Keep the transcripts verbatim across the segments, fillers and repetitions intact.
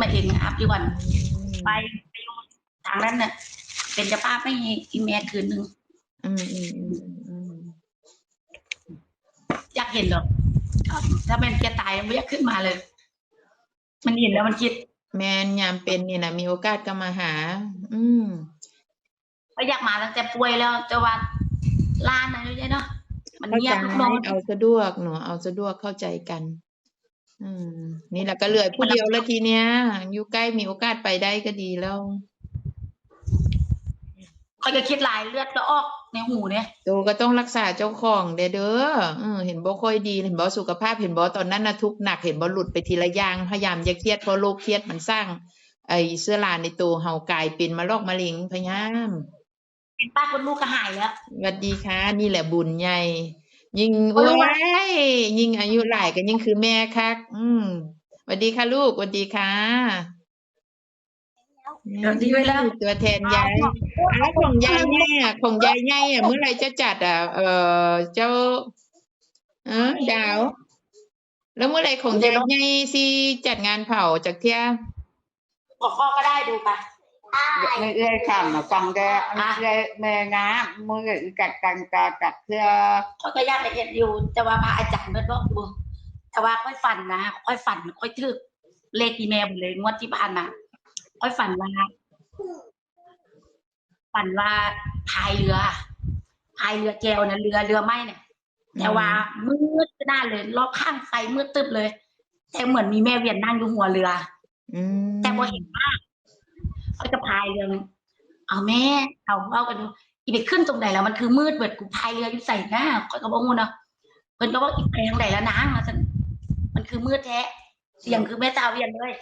มาเองอัพดีกว่าไปไปอยู่ทางนั้นน่ะ เป็นเจ้าภาพให้อีแม่คืนหนึ่ง อืมอืมอืมอืม อยากเห็นดอก ถ้าแม่นแกตายมันอยากขึ้นมาเลย มันเห็นแล้วมันคิด แม่นยามเป็นนี่นะมีโอกาสก็มาหา อืม ก็อยากมาตั้งแต่ป่วยแล้ว แต่ว่าหลานนะเนาะ มัน เข้า เงีย ใจ บทุกนอน เอาสะดวกเนาะเอาสะดวกเข้าใจกัน อืม นี่แหละก็เหลือผู้เดียวแล้วทีเนี้ย อยู่ใกล้มีโอกาสไปได้ก็ดีแล้ว เขาจะคิดหลายเลือดก็ออกในหูเนี่ย โตก็ต้องรักษาเจ้าของเด้อเด้อเออ เห็นบ่ค่อยดี เห็นบ่สุขภาพ เห็นบ่ตอนนั้นนะทุกข์หนัก เห็นบ่หลุดไปทีละอย่าง พยายามอย่าเครียด เพราะโรคเครียดมันสร้าง ไอ้เชื้อราในตัวเฮากลายเป็นมะลอกมะเร็ง พยายาม เป็นป้าคนลูกก็หายแล้ว สวัสดีค่ะ นี่แหละบุญใหญ่ ยิ่ง โอ้ย โอ้ย ยิ่งอายุหลายก็ยิ่งคือแม่คัก อืม สวัสดีค่ะลูก สวัสดีค่ะ เดี๋ยวดีไว้แล้ว ตัวแทนยาย อ้าว ของยายเนี่ย ของยายใหญ่อะ เมื่อไหร่จะจัดอ่ะ เออ เจ้า เออ ดาว แล้วเมื่อไหร่ของยายใหญ่สิจัดงานเผาจักเที่ย ของพ่อก็ได้ดูไป ไม่เอื้อยคำนะฟังแก อ่ะ เอื้อยแม่นะมือกัดกันกากัดเพื่อ ข้อยก็อยากละเอียดอยู่ แต่ว่าพระอาจารย์เพิ่นบอกอยู่ แต่ว่าข้อยฝันนะ ข้อยฝัน ข้อยถืกเลขอีแม่หมดเลย งวดที่ผ่านมา ข้อยฝันว่า ฝันว่าพายเรือ พายเรือแจวนะ เรือ เรือไม้เนี่ย แต่ว่ามืดขนาดเลย รอบข้างไฟมืดตึ๊บเลย แต่เหมือนมีแม่เวียนนั่งอยู่หัวเรือ อืม แต่บ่เห็นหน้า ข้อยก็พายเรือ เอาแม่ เอาเว้ากันอยู่ อีไปขึ้นตรงใดแล้ว มันคือมืดเบิด กูพายเรืออยู่ไสนะ ข้อยก็บ่ฮู้เนาะ เพิ่นก็บอกอีไปทางใดแล้วนาง ว่าซั่น มันคือมืดแท้ เสียงคือแม่สาวเวียนเลย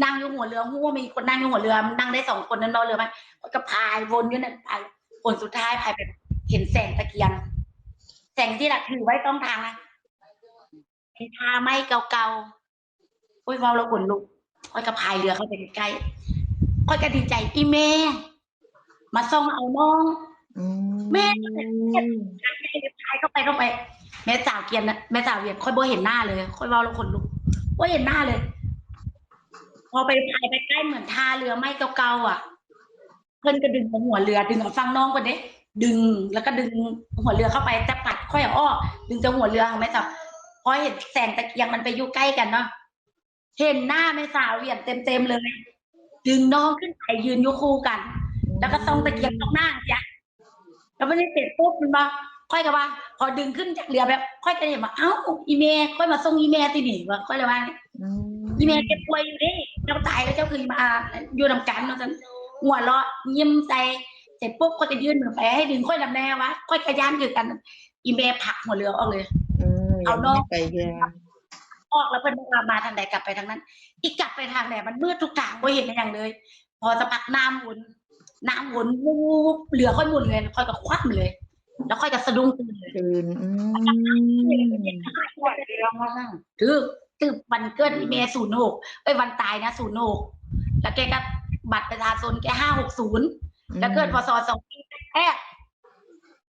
นั่งอยู่หัวเรือ ฮู้ว่ามีคนนั่งอยู่หัวเรือ มันนั่งได้สองคนนั่นเนาะ เรือมัน ข้อยก็พายวนอยู่นั่นไป ผลสุดท้ายพายไปเห็นแสงตะเกียง แสงที่ละถือไว้ต้องทางนะ เป็นท่าไม้เก่าๆ โอ้ย เว้าแล้วขนลุก ข้อยก็พายเรือเข้าไปใกล้ๆ ข้อยก็ดีใจ อีแม่ มาส่องเอาน้อง อืม แม่ พายเข้าไป เข้าไป แม่สาวเกียนนะ แม่สาวเวียน ข้อยบ่เห็นหน้าเลย ข้อยเว้าแล้วขนลุก บ่เห็นหน้าเลย พอไปพายไปใกล้เหมือนท่าเรือไม้เก่าๆ อ่ะ เพิ่นก็ดึงเอาหัวเรือ ดึงเอาฝั่งน้องก่อนเด้ ดึง แล้วก็ดึงหัวเรือเข้าไป แต่ปัดข้อยออก ดึงแต่หัวเรือของแม่สาว พอเห็นแสงตะเกียงมันไปอยู่ใกล้กันเนาะ เห็นหน้าแม่สาวเวียนเต็มๆเลย ดึงน้องขึ้นไปยืนอยู่คู่กัน แล้วก็ส่องตะเกียงตรงหน้าจ้ะ แล้วมันเสร็จปุ๊บมันบอก ข้อยก็ว่า พอดึงขึ้นจากเรือแบบ ข้อยก็เห็นว่า เอ้า อีแม่ ข้อยมาส่งอีแม่ที่นี่วะ ข้อยเลยว่า อืม อีแม่เจ็บป่วยอยู่เด้ เจ้าตายแล้วเจ้าคือมาอยู่นำกัน ว่าซั่น หัวเราะ ยิ้มใส่ เสร็จปุ๊บ ข้อยก็ยื่นมือไปให้ดึงข้อยนำแน่วะ ข้อยก็ย้านคือกัน อีแม่ผลักหัวเรือออกเลย อืม เอาน้อง ไปเรือ ออกแล้วเพิ่นบอกว่ามาทางใดกลับไปทางนั้น อีกกลับไปทางใดมันมืดทุกทาง บ่เห็นหยังเลย พอสักพักน้ำวน น้ำวน วุบ เรือข้อยหมุนเลย ข้อยก็คว่ำเลย แล้วข้อยก็สะดุ้งตื่นเลย คืน อืม ปวดเรื่องว่านั่ง คือ คือวันเกิดอีแม่ศูนย์หก เอ้ย วันตายนะ ศูนย์หก แล้วแกก็บัตรประชาชนแก ห้าหกศูนย์ แล้วเกิด พ.ศ. สองปีแรก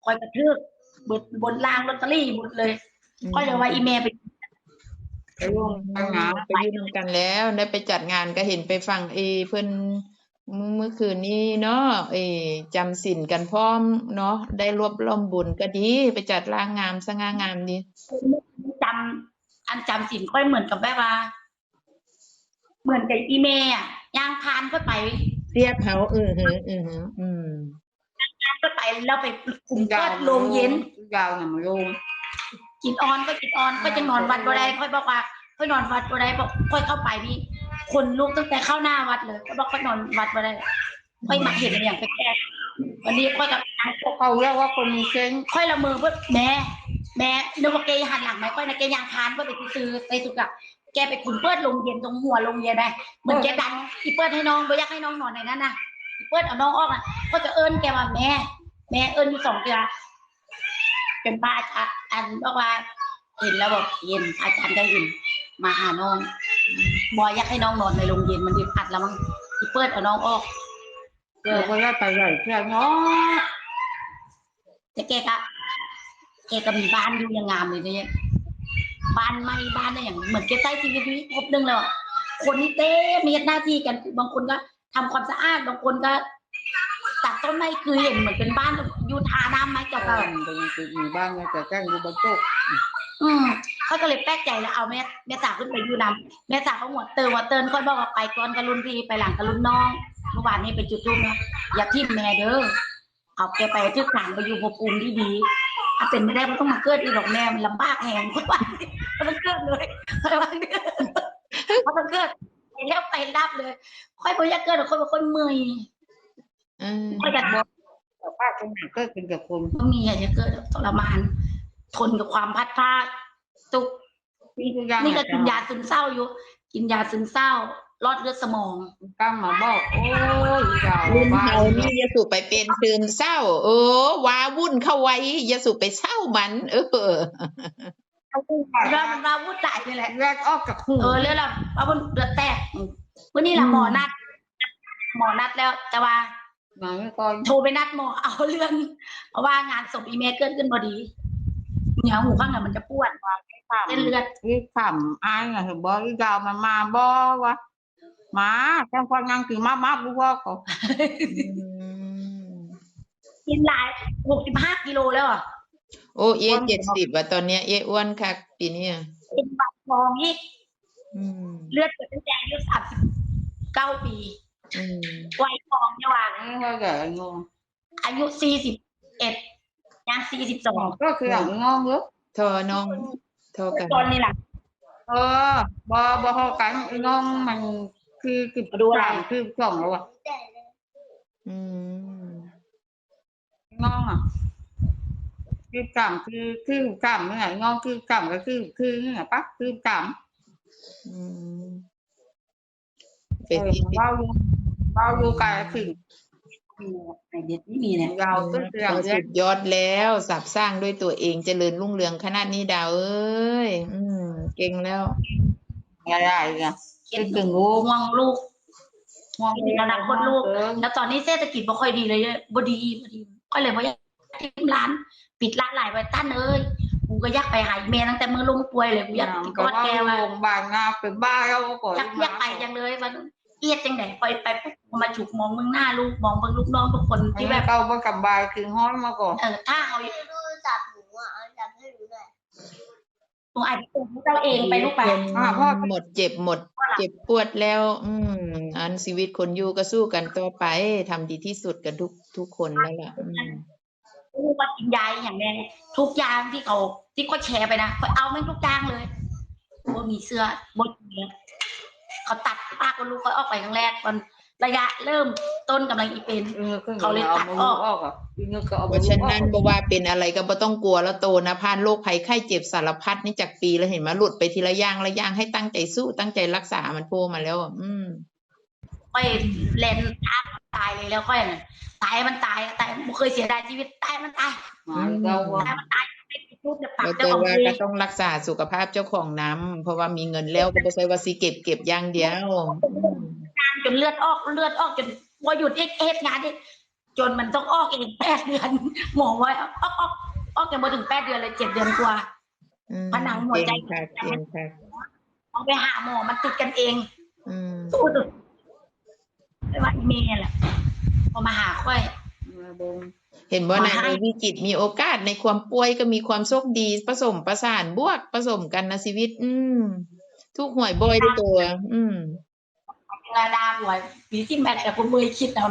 ข้อยก็ถืก บน บนล่างลอตเตอรี่หมดเลย ข้อยเลยว่าอีแม่ไป ไปร่วมกันนะ ไปอยู่นำกันแล้ว ได้ไปจัดงานก็เห็นไปฟังเอเพิ่น มื้อ มื้อคืนนี้เนาะ เอ จำศีลกันพร้อมเนาะ ได้ร่วมร่วมบุญก็ดี ไปจัดร่างงามสง่างามดี จำ อันจำศีลข้อยเหมือนกับแบบว่า เหมือนกับอีแม่อะ ย่างพานข้อยไป เปรียบเฮา อือหือ อือหือ อืม ข้อยไปแล้วไปคุมเปิดโรงเย็น ยาวหนังลง กินอ่อนก็กินอ่อน ข้อยจะนอนวัดบ่ได้ ข้อยบอกว่า ข้อยนอนวัดบ่ได้ บอกข้อยเข้าไปนี่ ขนลุกตั้งแต่เข้าหน้าวัดเลย ข้อยบอกข้อยนอนวัดบ่ได้ ข้อยมาเห็นอย่างแปลกๆ วันนี้ข้อยก็ เขาเรียกว่าคนมีเซนส์ ข้อยละเมอเบิด แม่ แม่ นึกว่าแกหันหลังไหม ข้อยนะ แกย่างพานข้อยไปซื้อ ไปสุกอะ แกไปคุมเปิดโรงเย็นตรงหัวโรงเย็นได้ เหมือนแกดัน อีเปิดให้น้อง บ่อยากให้น้องนอนในนั้นนะ อีเปิดเอาน้องออกอะ ข้อยก็เอิ้นแกว่า แม่ แม่ เอิ้นอยู่สองเทื่อ เป็นพระอาจารย์บอกว่า เห็นแล้วบอก เห็น อาจารย์ก็เห็น มาหาน้อง บ่อยากให้น้องนอนในโรงเย็น มันอึดอัดแล้วมั้ง อีเปิดเอาน้องออก เจอก็ได้ไปใหญ่เพื่อนเนาะ แต่แกก็ แกก็มีบ้านอยู่อย่างงามเลยเนี่ย บ้านใหม่ บ้านอะไรอย่าง เหมือนแกใช้ชีวิตนี้ครบหนึ่งแล้วอะ คนนี่เต็มเฮ็ดหน้าที่กัน บางคนก็ทำความสะอาด บางคนก็ตัดต้นไม้ คือเห็นเหมือนเป็นบ้านอยู่ท่าน้ำไหมเจ้า บ้า ค่ะ นเป็นเป็นมีบ้านเนี่ยแต่แจ้งอยู่บนโต๊ะ อืมเขาก็เลยแปลกใจแล้วเอาแม่แม่สาวขึ้นไปอยู่นำ แม่สาวก็หัวเติมหัวเติมค่อยบอกว่าไปก่อนกับรุ่นพี่ไปหลังกับรุ่นน้อง เมื่อวานนี้ไปจุดธูปนะอย่าทิ่มแม่เด้อ เอาแกไปที่ฐานไปอยู่ภพภูมิที่ดี ถ้าเป็นไม่ได้ก็ต้องมาเกิดอีกหรอกแม่มันลำบากแหง ก็ว่าก็ต้องเกิดเลยก็ว่าก็ต้องเกิดไปแล้วไปรับเลย ค่อยบ่อยากเกิดหรอกค่อยเป็นคนเมื่อย อืม ค่อยอยาก ป้าตรงไหนก็เป็นกับคน ต้องมีอยากจะเกิดทรมาน ทนกับความพัดพรากทุกข์ นี่ทุกอย่าง นี่ก็กินยาซึมเศร้าอยู่ กินยาซึมเศร้าหลอดเลือดสมอง ตั้งมาบอก โอ้ยอีดาว รุ่น บ้า เฮานี่อย่าสู่ไปเป็นซึมเศร้า เออ ว้าวุ่นเข้าไว้ อย่าสู่ไปเศร้ามัน เออ แล้วมันว่าวุ้นไหลนี่แหละ เลือดออกจากหู เออเลือดเราว่ามันเลือดแตกวันนี้แหละ อืม หมอนัด หมอนัดแล้ว แต่ว่า หนังก่อน โทรไปนัดหมอเอาเรื่อง เพราะว่างานศพอีเมเกิดขึ้นพอดีเหนียวหูข้างหลังมันจะปวด เส้นเลือด รีบถามอ้ายไงบอกอีดาวมันมาบ่วะมาแจ้งความยังคือมามาบุกก็ อืม กินหลายหกสิบห้ากิโลแล้วอ่ะ โอ้เอะเจ็ดสิบว่ะตอนเนี้ย เอะอ้วนคักปีเนี้ย เป็นบัตรทองอีก อืม เลือดเกิดตั้งแต่อายุสามสิบเก้าปี อืม วัยทองเนี่ยว่า นี่ก็เกิดงง อายุสี่สิบเอ็ดย่างสี่สิบสอง ก็คืออย่างงงเลย ทอน้องทอกัน ตอนนี้แหละ เออ บอบอกันงงมันคือคือ ดูอะไร สามคือสองแล้วอะ อืม งงอ่ะคือสามคือคือสามเนี่ยงงคือสามก็คือคือเนี่ยปะคือสาม อืม เออเบาอยู่เบาอยู่ไกลคือ ไอเด็ดไม่มีเนี่ย ยาวก็เสียง ก็ เสีย สุ ง ดยอดแล้วสรรสร้างด้วยตัวเองเจริญรุ่งเรืองขนาดนี้ดาวเอ้ย อืม เก่งแล้ว อะไรอ่ะ เก็บ ถึงรู้ ห่วงลูก ห่วง คิดถึงอนาคตลูก แล้วตอนนี้เศรษฐกิจไม่ค่อยดีเลยบ่ดีบ่ดีก็เลยว่าอยากปิดร้าน ปิดร้านหลายวันต้านเอ้ยกูก็อยากไปหาอีเมตั้งแต่เมื่อล้มป่วยเลยกูอยากไปกอดแกว่า โรงพยาบาลงาเป็นบ้าแล้วก็ อยากอยากไปจังเลยมันเอียดจังไหนไปไปปุ๊บมาจุกมองเมืองหน้าลูกมองเบิ่งลูกน้องทุกคนที่แบบ เก่าบ่สบายคือห้อนมาก่อน เออถ้าเอา ดูโทรศัพท์หนูอ่ะเอาจับให้หนูหน่อย หนูอาจจะเป็นเจ้าเองไปลูกไป คนหมดเจ็บหมดเจ็บปวดแล้ว อืม อันชีวิตคนอยู่ก็สู้กันต่อไปทำดีที่สุดกันทุกทุกคนแล้วล่ะ อืม ลูกว่ากินยาอย่างแน่ทุกอย่างที่เขาที่เขาแชร์ไปนะเขาเอาแม่งทุกอย่างเลยบ่มีเสื้อบ่มีเสื้อเขาตัดปากลูกเขาออกไปครั้งแรกตอนระยะเริ่มต้นกำลังอีเป็น เออเขาเลยตัดออกอ่ะเงก็เอา เพราะฉะนั้นบ่ว่าเป็นอะไรก็บ่ต้องกลัวแล้วโตนะผ่านโรคภัยไข้เจ็บสารพัดนี่จากปีแล้วเห็นไหมหลุดไปทีละอย่างละอย่างให้ตั้งใจสู้ตั้งใจรักษามันโผล่มาแล้วอ่ะอืม ค่อยแลนตามตายเลยแล้วค่อยน่ะตายมันตายตายบ่เคยเสียดายชีวิตตายมันตาย หาเรา ตายมันตายเป็นทุกข์เนี่ยปาก แล้ว เจ้า แต่ ของ ว่า เอง ก็ต้องรักษาสุขภาพเจ้าของนำเพราะว่ามีเงินแล้วก็บ่ใช่ว่าสิเก็บเก็บอย่างเดียวอืม งานจนเลือดออกเลือดออกจนบ่หยุดเฮ็ดเฮ็ดงานเฮ็ดจนมันต้องออกเองแปดเดือน หมอว่าออกออกออกยังบ่ถึงแปดเดือนเลยเจ็ดเดือนกว่า อืม ผนังหัวใจ เก่งค่ะเก่งค่ะ เอาไปหาหมอมันติดกันเอง อืม สู้สุดไม่ว่าอีเมย์แหละพอมาหาค่อย มาเบิ่ง เห็นบ่นะ มาให้ ในวิกฤตมีโอกาสในความป่วยก็มีความโชคดีผสมประสานบวกผสมกันนะชีวิต อืม ถูกหวยบ่อยด้วยตัว อืม เวลาดาหวยปีที่แม็กแต่คุณเมย์คิดนะ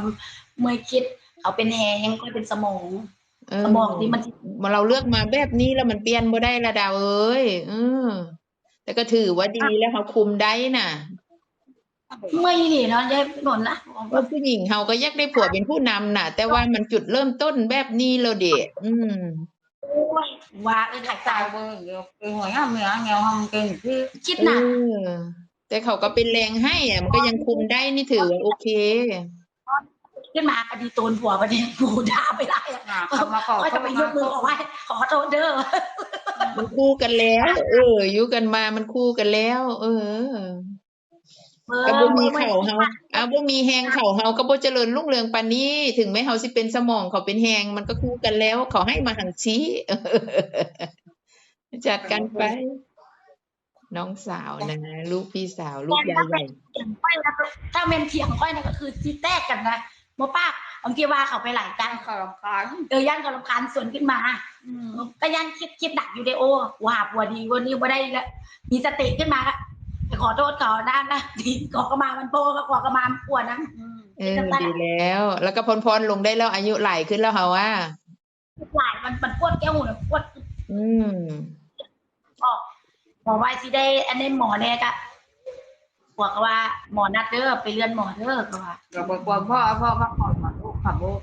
เมย์คิด เขาเป็นแฮงก็เป็นสมอง เออ สมองที่มัน มาเราเลือกมาแบบนี้แล้วมันเปลี่ยนบ่ได้ละดาวเอ้ยเออ แต่ก็ถือว่าดีแล้วเขาคุมได้น่ะ เมื่อยนี่เนาะยายนนท์นะ ว่าผู้หญิงเขาก็อยากได้ผัวเป็นผู้นำน่ะ แต่ว่ามันจุดเริ่มต้นแบบนี้แล้วเดะอืม โอ้ยว่าเออขาย ตา ตาย ยเบิ่งเดี๋ยวไปหัวหน้าเมียแนวทำเก่งคือ คิด เอ นะ อ แต่เขาก็เป็นแรงให้อ่ะ มันก็ยังคุมได้นี่ถือว่าโอเค ขึ้นมาคดีโตนผัวประเด็นกูด่าไม่ได้อะ อ่ะเขามาขอ ก็จะไปยกมือขอไหว้ขอโทษเด้อ มันคู่กันแล้ว เออ อยู่กันมามันคู่กันแล้ว เออ เออ ก็บ่มีเขาเฮาอ่ะบ่มีแฮงเขาเฮาก็บ่เจริญรุ่งเรืองปานนี้ ถึงแม้เฮาสิเป็นสมองเขาเป็นแฮงมันก็คู่กันแล้ว เขาให้มาหังชี้ จัดกันไป น้องสาวนะ ลูกพี่สาว ลูกยายใหญ่ เถียงก้อยนะถ้าแม่นเถียงก้อยเนี่ยก็คือสิแตกกันนะบ่ปากบางทีว่าเขาไปหลายจัง เขารำคาญ เออย่านเขารำคาญสวนขึ้นมา อืม ก็ย่านคิดคิดหนักอยู่เด้โอ้กูหาผัวดีวันนี้บ่ได้แล้วมีสติขึ้นมาก็ไปขอโทษเขานะนะขอขมามันโพก็ขอขมามันผัวนะ อืม เออ ดีแล้ว แล้วก็ผ่อนๆลงได้แล้ว อายุหลายขึ้นแล้วเฮาว่า หลายมันมันปวดแก้วหูนะปวด อืม ออกหมอว่าสิได้อันนี้หมอเนี่ยก็ผัวก็ว่าหมอนัดเด้อไปเลื่อนหมอเด้อก็ว่า เราบอกว่าพ่อพ่อพักผ่อนก่อนลูกขับลูก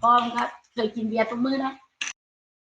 พ่อมันก็เคยกินเบียร์ทุกมื้อนะ